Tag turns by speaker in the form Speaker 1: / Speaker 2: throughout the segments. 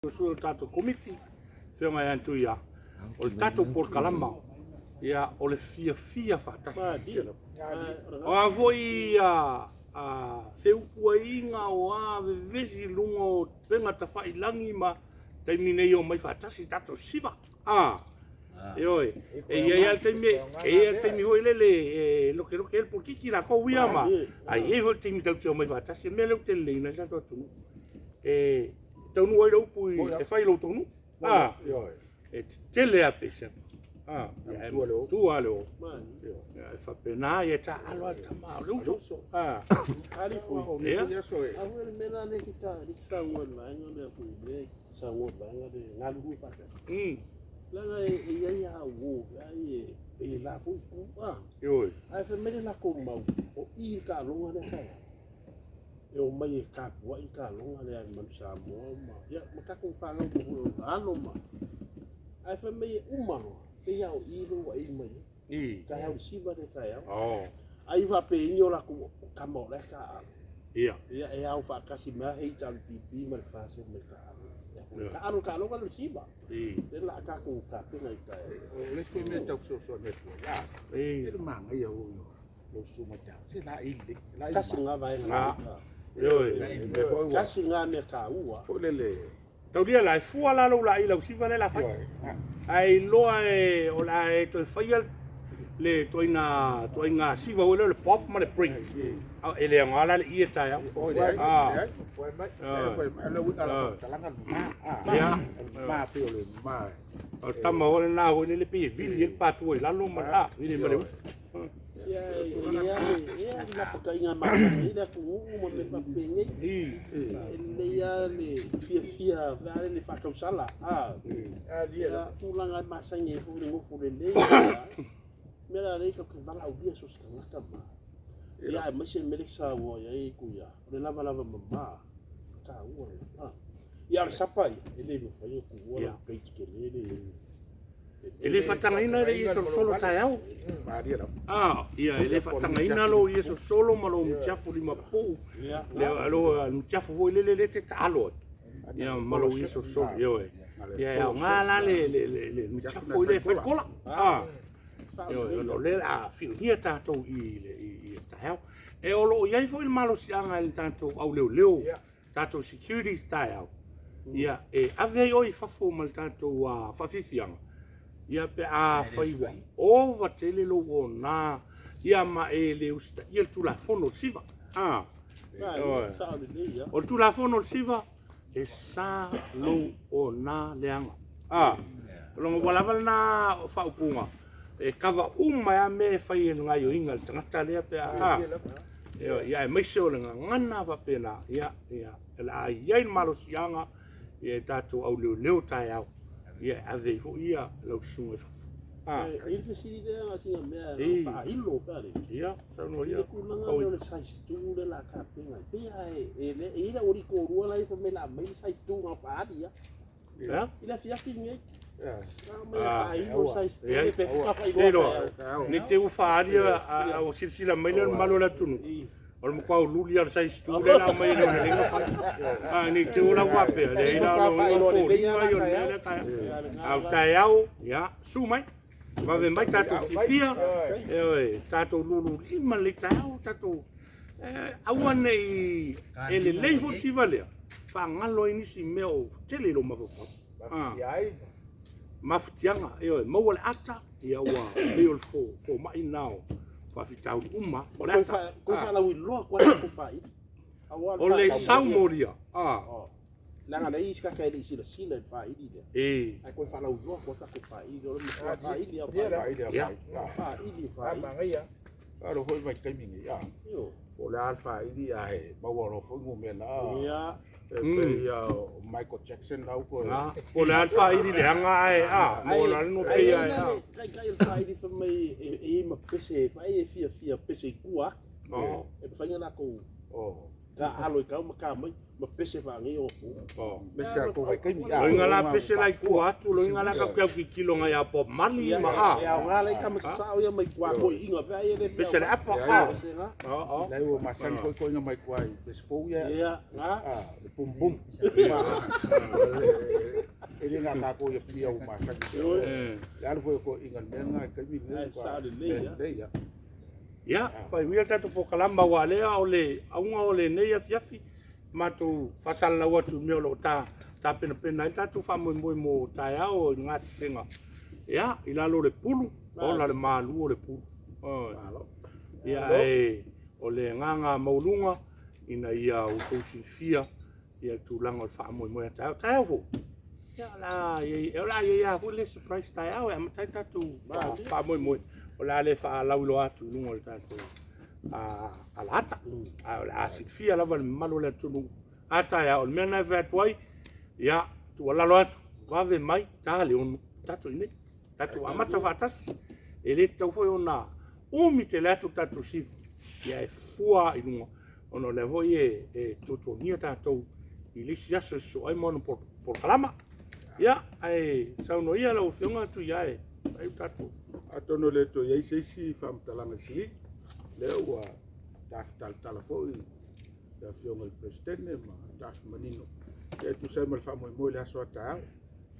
Speaker 1: Sui o le tatou Komiti, Afioga ia Tuia, o le tatou polokalama, ia, o le fiafia faatasi. O a foi feupuaiga o a vevesi i luga o upega tafailagi ma taimi nei omai faatasi tatou siva. Ioe, e i ai lava le taimi, e i ai le taimi foi lele e lokeloke ai le polokiki latou ia ma, ae i ai foi le taimi tatou te omai faatasi. O le mea lea ou te leleina ai le tatou atunuu, e taunuu ai le upu i, e fai i lo outou nuu. E tetele lava pese. Ae matua le o. E faapena, ia taaalo lava le tama o le uso. Ia.
Speaker 2: Leaga e i ai lava uo ai e la foi itu a.
Speaker 1: Ioe.
Speaker 2: Ae fai mai le latou mau, o i le taaloga lea taeao. E omai e tapuai le taaloga lea a le Manu Samoa ma, ia, ma tatou fanau foi o alo ma. Ae fai mai e uma loa, pei lava o i lea ua ei mai ai. Taeao i le siva lea taeao. Ai faapei o latou tama o la e taaalo. Ia, e ao faatasi mai lava HRPP ma le FAST e omai e taaalo. Taaalo taaloga lea o le siva. Lea la a tatou tapena i taeao.
Speaker 3: O le isi mea e tau fesoasoani atu ai, e le manaia foi o lou susu mai taeao, se laei lelei, laei
Speaker 2: Tasi lena vaega.
Speaker 1: Ioe.
Speaker 2: Tasi lena mea taua.
Speaker 3: Foi lele.
Speaker 1: Taulia la, e fua la lou laei lau siva lea la fai. Ae iloa e, o le a e toe faia le ituaiga siva foi lea o le pop ma le break. E le aoga la le ie taeao. O le tama foi lena foi lele pei e vili ai le patua i lalo ma le vili ma le ufi.
Speaker 2: Ia, e i ai le lapataiga masani ai le atunuu ma mea faapenei. E lelei lava le fiafia vae le faatausala. Ia, tulaga e masani ai foi le nofo lelei. Mea la lea tatou te valaaulia so o se tagata ma. Ia, aemaise le mea lea e saunoa i ai Tuia, o le lavalava mama, taua lea. Ia, o le sapa ia, e le mafai ona tuua lau page tele le.
Speaker 1: E le faatagaina le ie solosolo taeao. Ia, e le faatagaina lou ie solosolo ma lou mutiafu limapupuu, le mutiafu foi lele lea e te taalo ai, ia, ma lou ie solosolo. Ioe. Ia, e aoga la le mutiafu foi lea e fai le kola. Ioe, ona o lea o le a fiunia tatou i le taeao. E o lo o i ai foi le malosiaga i le tatou auleoleo, tatou securities taeao, ia, e ave ai oe i fafo ma le tatou faafiafiaga, ia, pe a fai ua ova tele lou ona, ia, ma e le usitaia le Tulafono o le Siva. O le Tulafono o le Siva, e sa lou ona leaga. O lona ua lava lena faaupuga, e kava uma ai lava mea e fai e le gaoioiga a le tagata lea pe a, ia, aemaise o le gagana faapena, ia, ia, o le a i ai le malosiaga, ia, e tatou auleoleo taeao, ia, e ave ai foi ia lau susuga i fafo.
Speaker 2: E i ai le fesili lea na sina mea na faailo pe a le.
Speaker 1: Ia, saunoa
Speaker 2: ia. I le tulaga lea o le size 2 lea la tapena ai. Pei lava e i ai le aualii toalua la e fai mai o le a aumai le size 2 na faaali lava. I le afiafi lenei. Na aumai e faailo le size 2 pe faailoa taeao.
Speaker 1: Ne i te i ua faaali a ua silasila mai lea le mamalu o le atunuu, o le matua uliuli lava o le size 2 lea la aumai e le aolelega fai. Ne i te i ua lau faapea, leai la o le foliga ia o le mea lea taeao. A o taeao, ia, susu mai, vave mai tatou fiafia, ioe, tatou lululima lelei taeao, tatou aua ne i e lelei foi le siva lea, faagalo ai nisi mea o tele i lou mafaufau. Mafatiaga, ioe, maua le ata, ia ua pei o le fomai lena o faafitauli uma. O le ata.
Speaker 2: Toe faalauiloa atu ai le faaili.
Speaker 1: O le saumolia.
Speaker 2: Leaga leai isi tagata e le i silasila i le faaili lea. Ae toe faalauiloa atu ai tatou faaili. O le matua faaili lava o le faaili. Faaili, faaili.
Speaker 3: Manaia. Alo foi vaitaimi nei, po o le a le faili ae maua loa foi numera. E pei o Michael Jackson lau toe.
Speaker 1: Po o le a le faili leaga ae mo la le no pei ae.
Speaker 2: Ae taitai o le faili fai mai e i ai ma pese e fai e fiafia pese i tua atu. E mafai ona latou Taalo i kau ma ka mai ma pese whaangi o pu.
Speaker 3: Pese a kou vaitaimi.
Speaker 1: Loiga la pese la i tua atu, loiga la kau kau kikilo ngai a Bob Marley ma a.
Speaker 2: E ao ngā lai ka masasao ia mai kua koi inga whea ia le
Speaker 1: Pese le apa a.
Speaker 2: Pese ngā.
Speaker 3: Lai ua masani foi koina mai kua i pese fou ia.
Speaker 2: Ia, ngā.
Speaker 3: Le pum pum. E le ngā kākou ia pia ua masani. Le alu foi ko inga le mea ngā i taimi nei.
Speaker 2: Ai, sao le lei, ia.
Speaker 3: Lei, ia.
Speaker 1: Ia, faaiuia le tatou polokalama aua lea o le auga o lenei afiafi, matou faasalalau atu i mea o lo o ta tapenapena ai le tatou faamoemoe mo taeao i gasesega. Ia, i lalo o le pulu, ola le malu o le pulu. Oi. Ia, ae o le agaga maualuga ina ia outou silafia ia le tulaga o le faamoemoe a taeao. Taeao foi. Ia, o le a i ai, o le a i ai lava foi le surprise taeao e amata ai le tatou faamoemoe. O le a le faalauiloa atu i luga o le tatou alaata. Ae o le a silafia lava le mamalu o le atunuu a taeao. O le mea lena e fai atu ai, ia, tuualalo atu, vave mai, ta le 6, tatou i inei. Tatou amata faatasi. E le tatau foi ona umi tele atu le tatou siva, ia e fua i luga, ona o lea foi e tuatuagia tatou i le isi aso e sosoo ai ma ona polokalama. Ia, ae saunoa ia lau Afioga Tuia e fai tatou.
Speaker 3: Atonu e le toe i ai se isi faamatalaga sili, lea ua tafitalatala foi le Afioga i le Peresetene ma tafi manino. Ia e tusa ai ma le faamoemoe i le aso a taeao.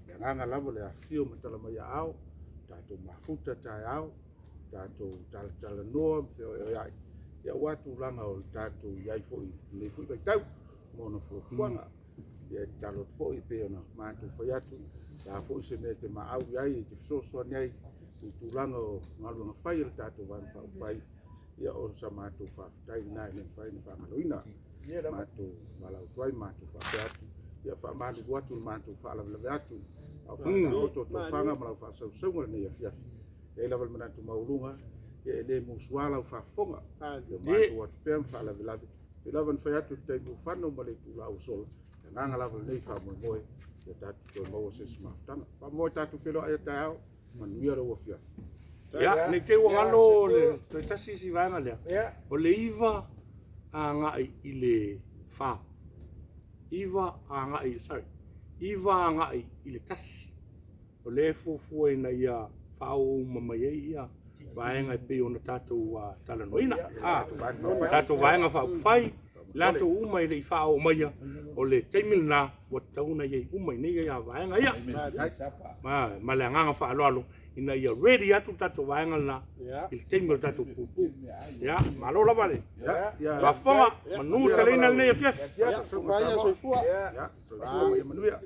Speaker 3: Le agaga lava le afifio ma tala mai aao, tatou mafuta taeao, tatou talatalanoa ma feoeoeai, ia aua tulaga o le tatou i ai foi i lenei foi vaitau ma ona fuafuaga. Ia e tatalo atu foi e pei ona matou fai atu, o le a foi se mea e te maau i ai, e te fesoasoani ai i tulaga o galuega fai a le tatou Vaega Faaupufai, ia o sa matou faafetai lena e le mafai ona faagaloina. Matou valaau atu ai, matou faapea atu, ia faamalulu atu le matou faalavelave atu, a o faataoto tofaga ma lau faasausauga lenei afiafi. E i ai lava le manatu maualuga, ia e le musua lau faafofoga. Ia matou atu pea ma faalavelave. E lava na fai atu i le taimi ua fano ma le itula ua sola, le agaga lava lenei faamoemoe, ia tatou toe maua se isi mafutaga. Faamoemoe tatou feiloai a taeao, manuia lou afiafi.
Speaker 1: Ia, nei te i ua galo le toe tasi isi vaega lea. O le 9 agai i le 4. 9 agai, sorry, 9 agai i le 1. O lea e fuafua ina ia faaoo uma mai ai ia vaega e pei ona tatou talanoaina. Tatou vaega faaupufai, latou uma e le i faaoo maia, o le taimi lena ua tatau ona i ai uma i nei vaega ia. Ma le agaga faaaloalo ina ia ready atu le tatou vaega lena i le taimi o le tatou puupuu. Ia, malo lava le faafofoga, manu taleina lenei afiafi.
Speaker 2: Ia, soifua.
Speaker 3: Ia, soifua ma ia manuia.